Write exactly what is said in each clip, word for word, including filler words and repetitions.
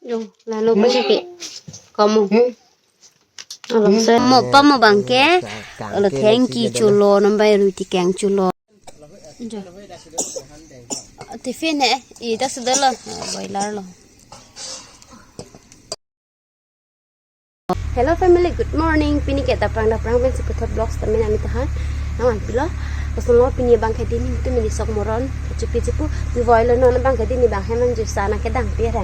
Yo, lalo ko sake. Kamu. Hmm? Alo, hmm, sa mo pa mo bangke. Alo, thank you chulo, nambai ruti keng chulo. Jo. Tiffin eh, ita sudah lo, boiler lo. Hello family, good morning. Pini ke daprang daprang pensi puthot vlogs tame nangli tahan. Nang an pilo. Kosonlo pini bangke dini tu mini sok moron. Chupi chupu. Pi voi lo non bangke dini bang heman jusa nang kedang pi re.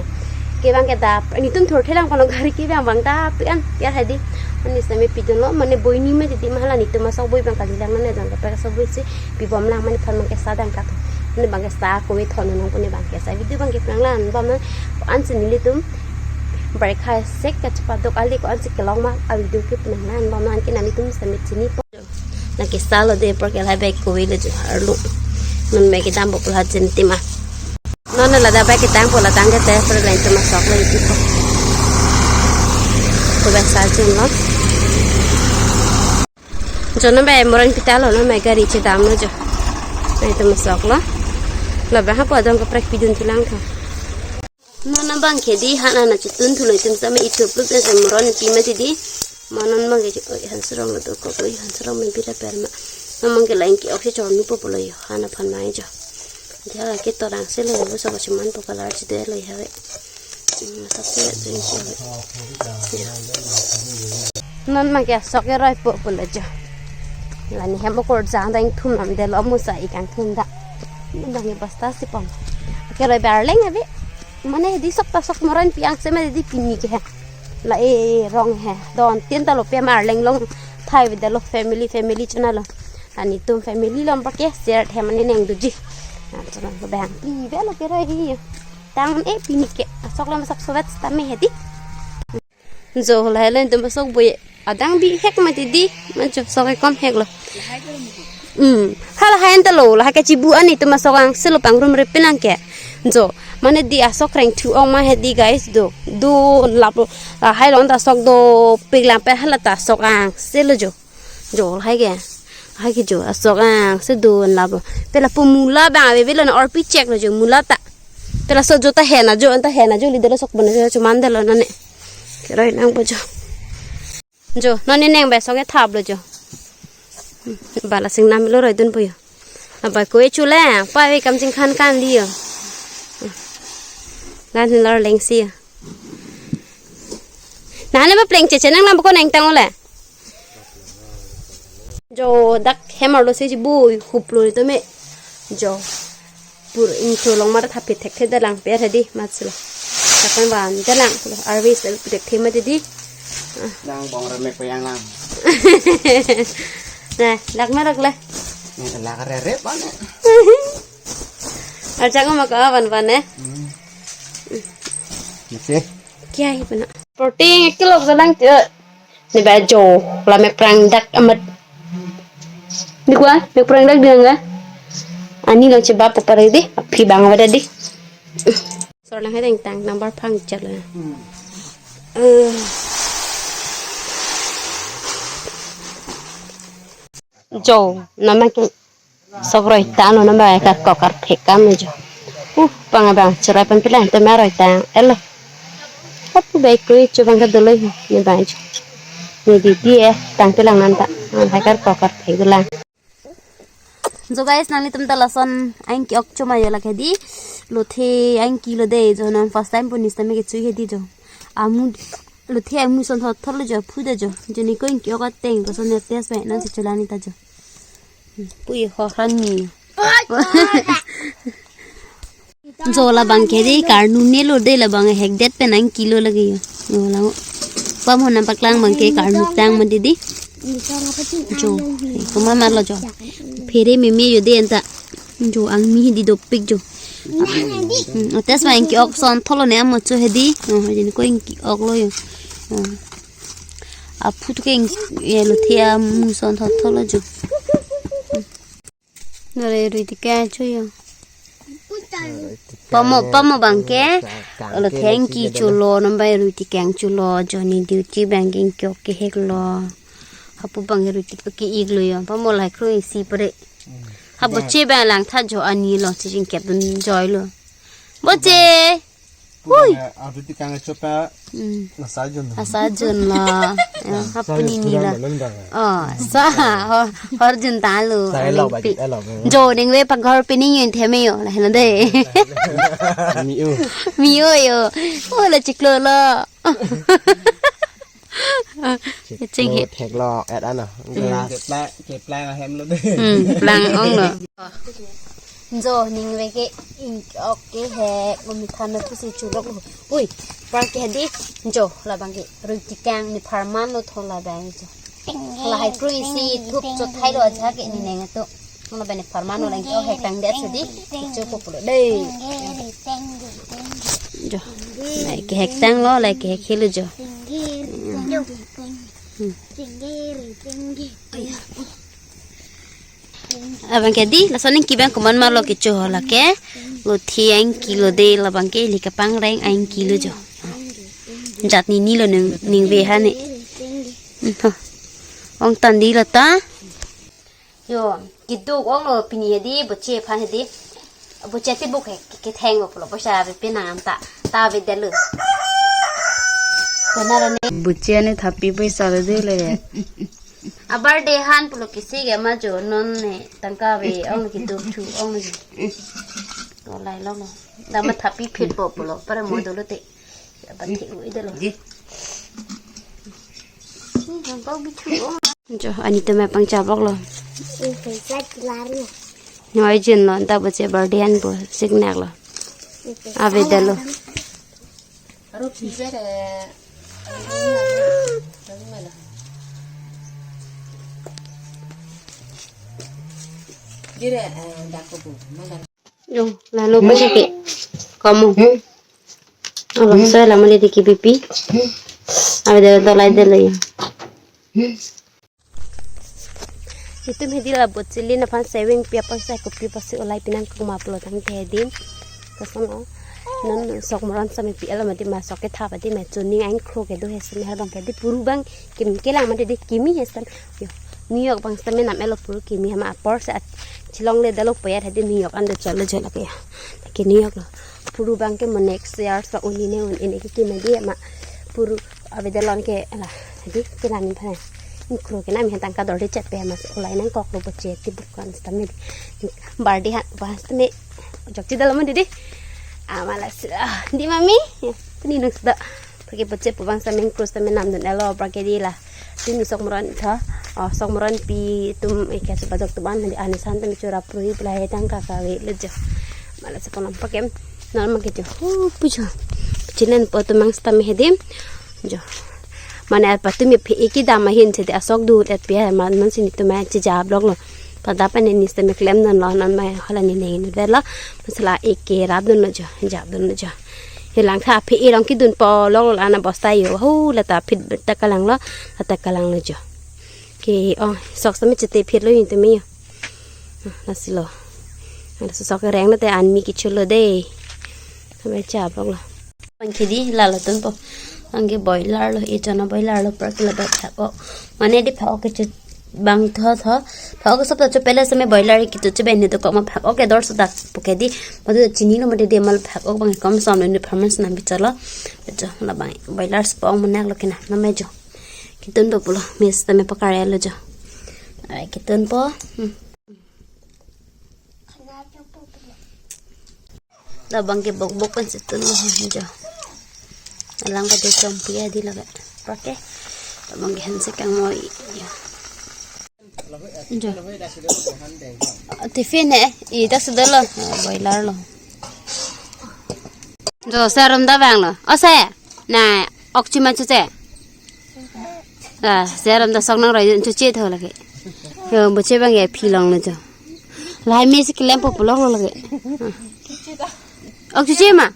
Ke bangke dap. Netum thur thelang pano gari ke bang bang dap pi an pi hedi. Mane sami pidun lo mane boi ni me didi mahala netum asok boi bang kali lang nane jang kaprek asok boi si pibom lang mane phan bangke sa dang kat. Mane bangke sa kove thon nong pune bangke sa video bangke plang lan bom nang ansi nelitum. Breakfast sek kachepadok ali ko ansi kelong ma a video ke plang lan bom nang ke nangtum sami chinipo. Nang ke sa lo de apor ke lahai bag kove lo jo arlo. Non bag kedam po pula jen tima. Non la da bag ketang po la tang ke te pura lain tima sok lo iti po. Ko bag sa jen lo. Jo non bag moran pita lo non bag gari chedam lo jo. Lain tima sok lo. La bag ha po adong kaprek pidun thulang tha. Non abangke di han an chitun thulo itum sami itup lup ese moron pi mati di. Manon bangke oi han surong lo to ko oi han surong me pira per ma. Non bangke lain ke oksi chornu po polo yo han aphan mai jo. Dia ke torang se lo bo so ko chuman po color chide lo ya ve. Hmm, sa se jo in si ve. Non bangke sok ke roi po polo jo. Lani hem okor jang dang thum nam de lo musa ikang thum da. Bangke basta si pon. Ke roi bar leng ave. Mane di sok ta sok moran pi angse mane di pini ke he. La e rong he. Don tin ta lo pe mar leng long thai ve da lo family family chana lo. Ani tum family lom pa ke share he mane neng duji. An chana lo bang pi ve lo ke roi hi. Tang e pini ke. Sok lom sok sowet sta me he di. Jo lahai lo itum asok boi adang bi hek mati di, mancho sok ekon hek lo. Hmm. Hala hai anta lo, lahai kachibu ani itum asok angse lo pangrum re pinang ke. Jo, mane di asok reng thu ong ma he di guys do. Do lap lo, lahai lo anta sok dopik lang pe hala ta sok angse lo jo. Jo lahai ke. Lahai ke jo asok angse do lap lo. Pe lapu mula bang ave ve lo na orpi chek lo jo mula ta. Pe laso jo ta hena jo, anta hena jo li de lo sok bana jo chuman de lo nane. Ke roi nang po jo. Jo, non ne neng bai sok ke thap lo jo. Bala sing nam lo roi dun po yo. Abai ko e chule, pa e kam chingkhan kan di yo. Lan hin lor leng si yo. Nane ba pleng cheche nang lam ko neng tang ole. Jo, dak hem arlo si bui hup lo to me. Jo. Pur ingso long mar thapit thek the dalang per hedi matslo. Kapan van dalang pulo arvis le pidek the mati di. Nang bong remek peyang lang. Nah, lak merak le. Ni lak re re pa ne. Arjang ma ka van van ne. Hmm. Mesti. Kya hi puna. Protein kilo jalang te. Ne ba jo, la mek prang dak amat. Di kwa, mek prang dak di nga. Ani lang chebap papar di, aphi bang wada di. Sor lang hedeng tang number phang chalo. Eh. Jo, nama ke sok roi tang lo namba ka kokar phek kam jo. Uh, pang abang cherai pan pilang te ma roi tang elo. Apu bai koi chubang ka dolo hi ne bai jo. Ne di di eh tang pilang nanta. An hai kar kokar phek dolang. Jo guys, nanglitum ta lason aing ke-ok choma yo lake di. Lothe aing ke lo de jo non first time puni sitame kechui he di jo. Amu lothe amu son thot thot lo jo phu de jo. Jo ni ko aing ke-ok ateng ko son ya test bai non si chulani ta jo. Pui ho han ni. Jo labang ke di karnu ne lo de labang hek det pen aing ke lo lagi yo. Jo lang. Pam ho nam paklang bang ke karnu tang ma di di. Jo. Kuma mar lo jo. Phere meme yo de anta. Jo angmi di dopik jo. Hmm, test bai aing ke-ok son thot lo ne amo cho he di. Oh, jeni ko aing ke-ok lo yo. Oh. Aphu tu ke aing ye lothe amu son thot thot lo jo. Nare rui ti ke cho yo. Pamo pamo bang ke. Olo thank you chulo nambai rui ti keng chulo jo ni duty bang ke aing ke-ok kehek lo. Hapu bang rui ti ke ik lo yo. Pamo lai kro isi pre. Habo che bang lang tha jo ani lo chi jing kep dun joi lo. Bo che. Hui. Adu tikang chopa. Hmm. Nasa jun. Nasa jun lo. Ya, hapuni ni lo. Oh, sa ho, hor jun ta lo. Sa elok ba, elok. Jo ning ve paghor pining yun theme yo, la hena de. Mi u. Mi u yo. Oh, la chiklo lo. Ching he. Theklok et ano. Hmm. Glass. Keplang, keplang ahem lo de. Hmm, plang ong lo. Jo ning ve ke ing ok ke he, ko mi than pusi chulok lo. Ui, par ke di. Jo, labang ke rui tikang ni pharman lo tho labang jo. Lahai krui si thup cho thai lo aja ke ni neng ato. Mala bene pharman lo leng ke hek tang det sedi. Cho ko pulo dei. Jo. Lai ke hek tang lo, lai ke hek helo jo. Hmm. Abang ke di, lason ning kibang kuman marlo kecho ho lake. Lo thiang kilo de labang ke ili kapang reng aing kilo jo. Jat ni ni lo ning, ning ve ha ni. Ong tan di lo ta. Yo, keduk ong lo pini hedi, boche aphan hedi. Boche tibuk he, ke, ketheng lo pulo, poisa ave pinam ta, ta ave det lo. Kona ra ne. Boche ne thapi poisa le de le. A birthday han pulo kisi ke ma jo non ne, tangka ave ong lo keduk thu ong lo. To lai lo lo. Da ma thapi phit po pulo, para mo dolo te. Apa thik ui dolo. Di. Hmm, bang kau bichu, oh. Jo, ani to me pangchap lo. Ini saya kelar ni. Noi jin lo, anta boche birthday an bo, sik nak lo. Ave det lo. Aru phit ve re. Dire, eh, dako bu, makan. Yo, lalo ko ke. Kamu. Hmm? Alo, hmm? Saya lama lihat di K B P. Hmm? Ave det lo, to lai det lo ya. Hmm? Itum hedi la boche lin aphan saving pi apoisa kopi pusi ulai pinang koma pulo tangte hedi. Lason lo. Non sok moron sami pi alam adi ma sok kethap adi ma chuning aing kro kedo he sami harbang ke di puru bang kim kelang ma di di kimi he sami. Yo, New York bang sami nam elo puru kimi hama apor se at chilong le dalo poyat hedi New York an do chalo jala ke ya. Ke New York lo. Puru bang ke mo next year sa uni ne un ini ke kimi di ma puru ave det lo ke la. Hedi kelang ni phana. Ni kro ke nam he tangka dor de chat pe ma ulai nang kok lo boche tibuk kan sami. Birthday ha ba sami. Jok chi dalo ma di di. Amala sila. Di mami. Ya, ni nang sida. Pake boche pu bang sami kro sami nam dun elo pake di la. Tumi sok moron tha. Oh, sok moron pi tum eke supa jok tuban hadi anisan tumi chura prui pula he tangka kave le jo. Mala sekolah pakem. Non ma ke jo. Hu pujo. Chilen po tum mang stam hedi. Jo. Mane apa tumi phi iki dam ahin sedi asok du et pi man man sini tum ma chija blok lo. Pada pa ne ni stem klem non lo non ma hala ni ne ni det lo. Masala eke rap dun lo jo. Jap dun lo jo. Hilang tha phi irong kidun po lok lo ana bosta yo. Hu la ta phit ta kalang lo. La ta kalang lo jo. Ke oh sok sami chete phit lo yin tumi yo. Ah, lasi lo. Lasi sok reng lo te anmi kichu lo de. Sampai chap lo. Bang ke di lalo tun po. Bang ke boiler lo, e chona boiler lo, per kilo bai phak o. Mane di phak o ke chu bang tho tho. Phak o ke sop ta chu pele sami boiler ke tu chu ben ni to kok ma phak o ke dor so dak po ke di. Ma tu chini lo ma di di mal phak o bang kom som lo ni performance na bichar lo. Bichar la bang boiler spong manak lo ke na na me jo. Kitun po pulo, mis tame pakar lo jo. Ai, kitun po. Hmm. Labang ke bok bok pen situn lo jo. Alang ka de chom pia di laga. Oke. Labang ke hanse kang moi. Jo. Tiffin he, ita sudah lo. Ah, boiler lo. Jo, serum da bang lo. Oh, saya. Na, ok chima chuche. Ah, serum da sok nang roi chuche tho lake. Yo, boche bang ya phi long lo jo. Lahai me si klem po polong lo lake. Ok chuche ma?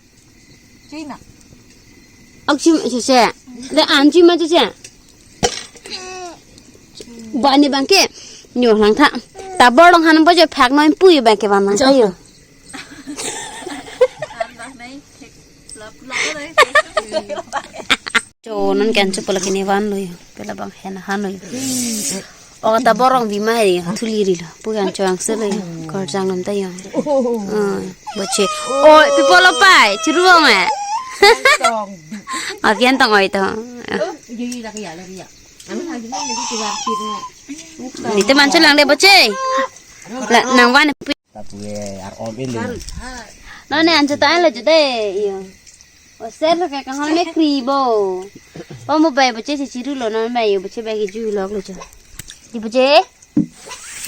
Chuche na. Ok chima chuche. Le an chima chuche. Bani bang ke. Nyo lang tha. Tabor long hanam po jo phak noi pui bang ke bang nang jo. Ayo. Jo non kan chu pala kini van lo yo. Pela bang hen han lo yo. O ta borong bima he yo. Thuli ri lo. Pu kan chu ang se lo yo. Kor jang nam ta yo. Ah, boche. Oi, people lo pai. Chiru ong eh. Avian tong oi to. Nite mancho lang de boche. La nangvan. Tapu e ar om ili. Non ne ancho ta lo jude iyo. O ser lo ke kahon me kri bo. Pa mo bai boche si chiru lo non bai iyo boche bai ki ju lok lo jo. Di boche.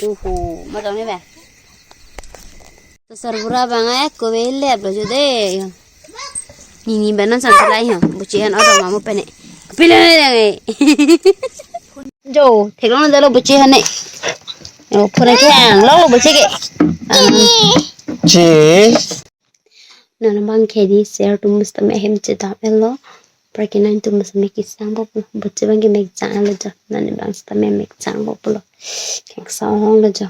Uhu, ma dong ne bai. To sarbura bang e ko be lep lo jude iyo. Nini benon san lai iyo. Boche han odong amo pene. Pile ne dang e. Jo, theklong dalo boche hane. Yo, phone ke ang lo boche ke. Che. Non bang ke di ser tum mesti me hem che dam elo. Apar ke non tum mesti me kisang bo boche bang ke me jang elo jo. Non bang sta me me jang bo pulo. Keng sa hong lo jo.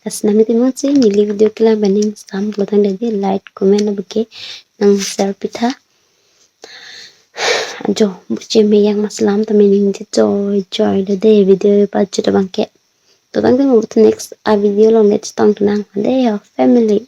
Das nang ti mo che neli video ke la baning sam lo tang de like comment lo ke nang share pitha. Ajo, boche me yang mas lam ta me ning je joy joy lo de video pa chot bang ke. To tang ti mo next a video lo next tang nang de yo family.